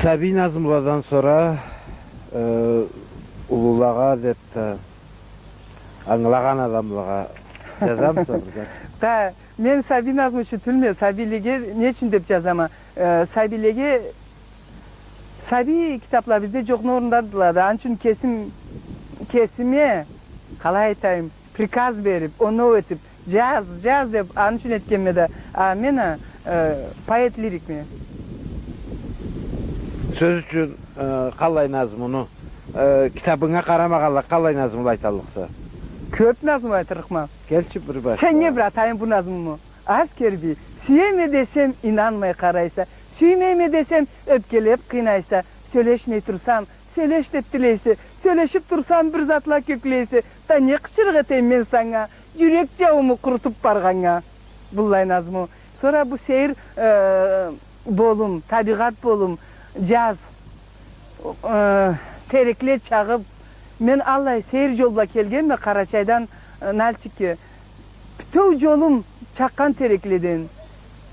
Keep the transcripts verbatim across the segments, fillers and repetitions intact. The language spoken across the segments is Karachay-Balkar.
Сабий назмуладан сора, э, уллулагъа деп да, ангылагъан адамлагъа джазамыса бир зат? Да, мен сабий назмучу тюлме, сабийлеге не ючюн деп джазама? Э, сабийлеге, сабий китапла бизде джокъну орнундадыла да, аны ючюн кесим, кесиме, къалай айтайым, приказ берип, оноу этип, джаз, джаз деп, аны ючюн этгенме да, а мен а, э, поэт-лирикме. Сёз ючюн, э, къаллай назмуну, э, китабынга къарамагъанла, къаллай назмула айталлыкъса? Кёп назму айтырыкъма. Келчи, бир баш. Сеннге бир атайым бу назмуму. Аскербий, сюеме десем, ийнанмай къарайса, сюймейме десем, ёпкелеп къыйнайса, сёлешмей турсам, сёлеш деп тилейсе, сёлешип турсам, бир затла кёклейсе, да не къычырыкъ этейим мен санга, джюрек джаууму къурутуп баргъаннга. Быллай назму. Сора бу сейир, э, болум, табигъат болум, джаз, э, терекле чагъып, мен аллай сейир джол бла келгенме Къарачайдан, э, Нальчикге. Бютеу джолум чакъгъан терекледен.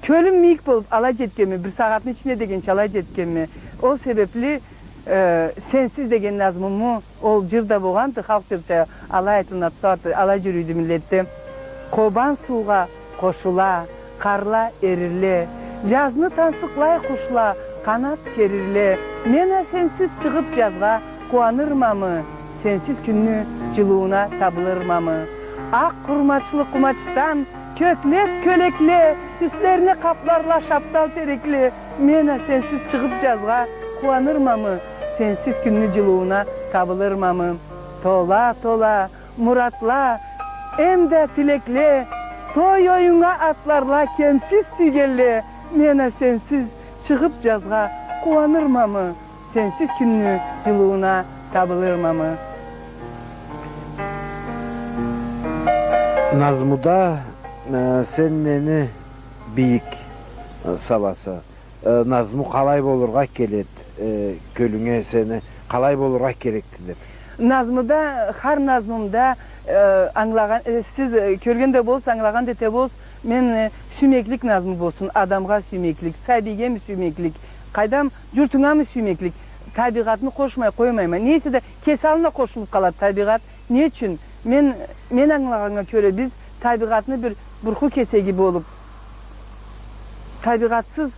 Кёлюм мийик болуп алай джетгенме, бир сагъатны ичинде дегенча алай джетгенме. Ол себепли, э, «Сенсиз» деген назмуму, ол джыр да болгъанды, халкъ джырча алай айтылынады, алай джюрюйдю миллетде. Къобан суугъа къошула, къарла эрилле, джазны тансыкълай къушла, къанат керирле. Мен а сенсиз чыгъып джазгъа къууанырмамы? Сенсиз кюнню джылыууна табылырмамы? Акъ къурмачлы къумачдан кёклеп кёлекле, юслерине къапларла шаптал терекле. Мен а сенсиз чыгъып джазгъа къууанырмамы? Сенсиз кюнню джылыууна табылырмамы? Тола-тола муратла, эм да тилекле, той оюнга атларла кемсиз сюйгенле. Мен а сенсиз чыгъып джазгъа къууанырмамы? Сенсиз кюнню джылыууна табылырмамы? Назмуда, э, сен нени бийик, э, саласа? Э, назму къалай болургъа келед, э, кёлюнге сени, къалай болургъа керекди деп? Назмуда, хар назмумда, э, ангылагъан, э, сиз, э, кёрген да болсуз, ангылагъан да эте болсуз, мен, э, сюймеклик назму болсун, адамгъа сюймеклик, сабийгеми сюймеклик, къайдам, джуртунгамы сюймеклик, табигъатны къошмай къоймайма. Не эсе да, кеси аллына къошулуп къалады табигъат. Не ючюн? Мен, мен ангылагъаннга кёре, биз табигъатны бир бурху кесеги болуп, табигъатсыз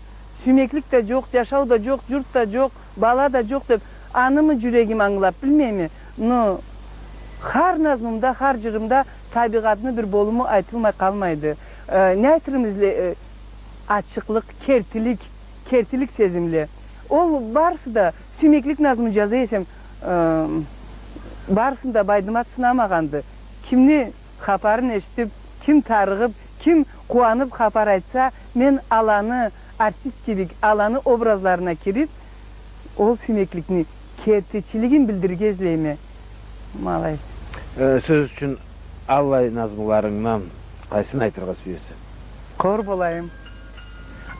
сюймеклик да джокъ, джашау да джокъ, джурт да джокъ, бала да джокъ деп, анымы джюрегим ангылап, билмейме. Но хар назмумда, хар джырымда табигъатны бир болуму айтылмай къалмайды. Э, не айтырым изле, э, ачыкълыкъ, кертилик, кертилик сезимле. Ол барысы да, сюймеклик назму джаза эсем, э, барысын да Байдымат сынамагъанды. Кимни хапарын эшитип, ким тарыгъып, ким къууанып хапар айтса, мен аланы артист кибик, аланы образларына кирип, ол сюймекликни, кертичилигин билдирирге излейме. Малай. Э, сёз ючюн, аллай назмуларынгдан къайсын айтыргъа сюесе? Къор болайым.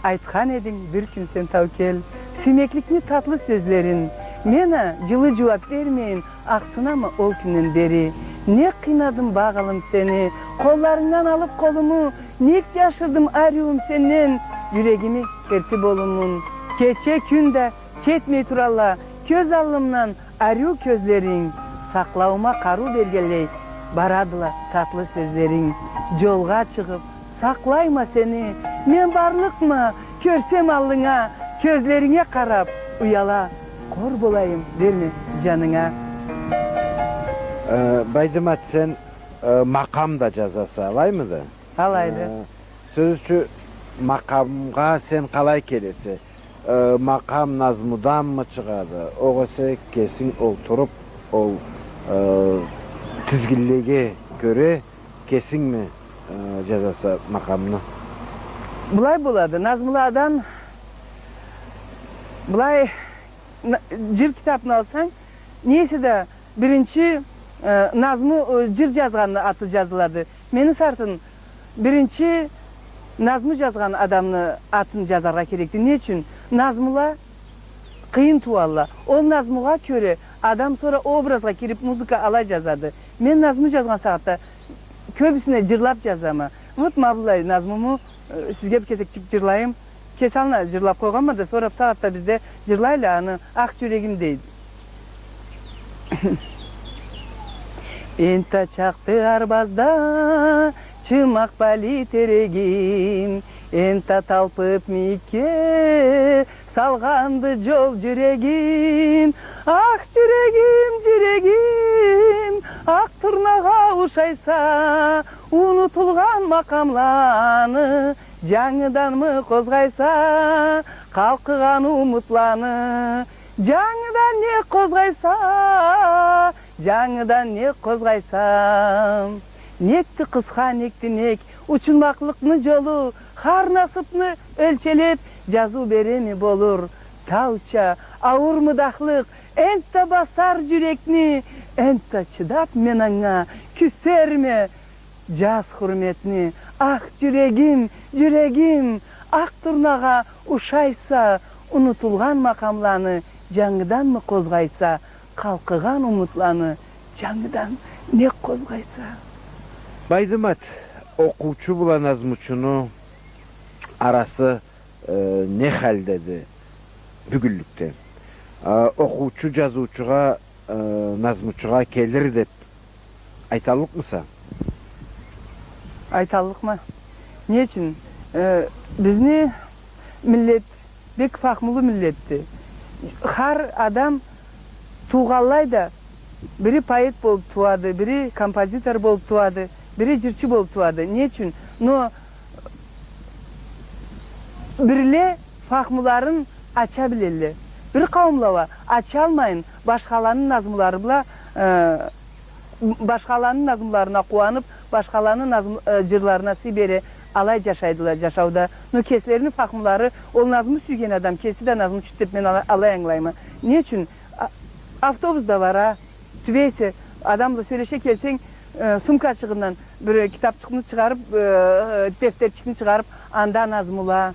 Айтхан эдинг бир кюн сен, Таукел, сюймекликни татлы сёзлерин. Мен а джылы джууап бермейин, ахсынама ол кюнден бери. Нек къыйнадым, багъылым, сени, къолларынгдан алып къолуму, нек джашырдым ариуум сенден джюрегими керти болумун? Кече-кюн да четмей туралла кёз аллымдан ариу кёзлеринг. Сакълауума къарыу бергенлей барадыла татлы сёзлеринг. Джолгъа чыгъып, сакълайма сени, мен барлыкъма, кёрсем аллынга, кёзлеринге къарап, уяла, къор болайым, берме джанынга. Э, Байдымат, сен, э, макъам да джазаса, алаймыды? Алайды. Э, сёз ючюн, макъамгъа сен къалай келесе? Э, макъам назмуданмы чыгъады? Огъесе кесинг олтуруп, ол, э, тизгинлеге кёре кесингми, э, джазаса макъамны? Былай болады, назмуладан былай, на-, джыр китапны алсанг, не эсе да биринчи, э, назму, э, джыр джазгъанны аты джазылады. Мени сартын биринчи назму джазгъан адамны атын джазаргъа керекди. Не ючюн? Назмула къыйын тууалла. Ол назмугъа кёре адам сора образгъа кирип, музыка алай джазады. Мен назму джазгъан сагъатда кёбюсюне джырлап джазама. Вот ма былай назмуму, э, сизге бир кесекчик джырлайым. Кеси алнында жырлап къойгъанма да, сора бусагъатда бизде жырлайла аны, «Акъ жюрегим» дейди. Энтта чакъды арбазда чымакъ бали терегим, энтта талпып мийикге салгъанды жол жюрегим. Акъ жюрегим, жюрегим, акъ турнагъа ушайса, унутулгъан макъамланы жангыданмы къозгъайса, къалкъыгъан умутланы жангыдан нек къозгъайса, жангыдан нек къозгъайса. Некди къысха, некди нек учулмакълыкъны жолу, хар насыпны ёлчелеп, жазыу береми болур тауча аур мыдахлыкъ. Энтта басар жюрекни, энтта чыдап мен анга кюсерме жаз хурметни. Акъ жюрегим, жюрегим, акъ турнагъа ушайса, унутулгъан макъамланы жангыданмы къозгъайса, къалкъыгъан умутланы жангыдан нек къозгъайса. Байдымат, окъуучу бла назмучуну арасы э, не халдеди бюгюнлюкде? А, окъуучу жазыучугъа, э, назмучугъа келир деп айталлыкъмыса? Айталлыкъма. Не ючюн? Э, бизни миллет бек фахмулу миллетди. Хар адам туугъанлай да, бири поэт болуп тууады, бири композитор болуп тууады, бири жырчы болуп тууады. Не ючюн? Но бирле фахмуларын ача билелле. Бир къауумла уа ачалмайын, башхаланы назмулары бла, э, башхаланы назмуларына къууанып, башхаланы назм-, э, жырларына сый бере, алай жашайдыла жашауда. Но кеслерини фахмулары, ол назму сюйген адам кеси да назмучуду деп мен ала-, алай ангылайма. Не ючюн? А-, автобусда бара, тюбейсе, адам бла сёлеше келсенг, э, сумкачыгъындан бир китапчыкъны чыгъарып, э, дефтерчикни чыгъарып, анда назмула,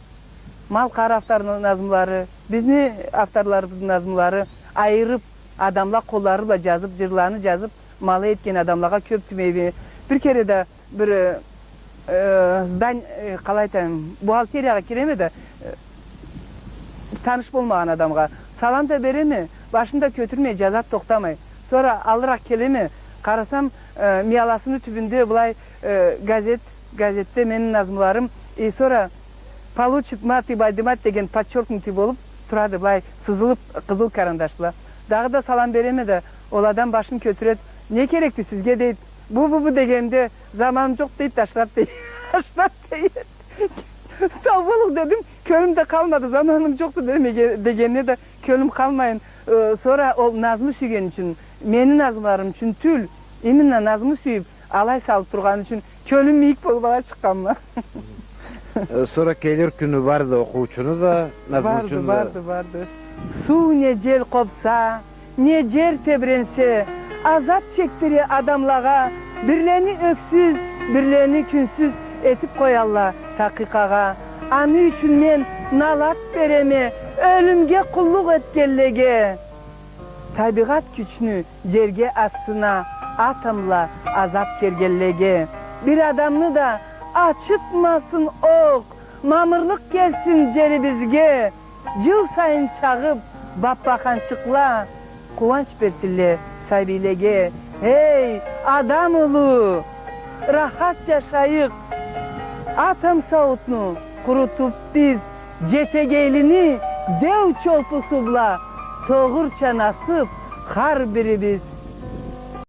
Малкъар авторну назмулары, бизни авторларыбызны назмулары, айырып, адамла къоллары бла жазып, жырланы жазып, ма алай этген адамлагъа кёп тюбейме. Бир кере да бир, э, э, здань-, э, къалай айтайым, бухгалтериягъа киреме да, э, таныш болмагъан адамгъа салам да береме, башын да кётюрмей, жазады тохтамай. Сора алыракъ келеме, къарасам, э, мияласыны тюбюнде былай, э, газет, газетде мени назмуларым, и сора «Получит маты Байдымат» деген подчёркнутый болуп турады, былай сызылып, къызыл карандаш бла. Дагъыда да салам береме да, ол адам башын кётюреди. «Не керекди сизге?» дейди. «Бу, бу, бу» дегенимде, «Заманым жокъ» дейди, «Ташлап» дейди. «Ташлап» дейди. «Сау болугъ» дедим, кёлюм да къалмады, «Заманым жокъду» демеге-, дегенине да кёлюм къалмайын. Э, сора ол назму сюйген ючюн, мени назмуларым ючюн тюл, именно назму сюйюп, алай салып тургъаны ючюн кёлюм мийик болуп алай чыкъгъанма. Э, сора келир кюню барды окъуучуну да, назмучуну да. Барды, барды, барды. Суу не жел къопса, не жер тебренсе, азап чекдире адамлагъа, бирлени ёксюз, бирлени кюнсюз этип къоялла такъыйкъагъа. Аны ючюн мен налат береме ёлюмге къуллукъ этгенлеге. Табигъат кючню жерге астына атомла азап кергенлеге. Бир адамны да ачытмасын окъ, мамырлыкъ келсин жерибизге. Жыл сайын чагъып баппаханчыкъла къууанч берсинле сабийлеге. Эй, адам улу, рахат жашайыкъ. Атом сауутну къурутуп биз, Жетегейлини деу чолпусу бла, тогъурча насып хар бирибиз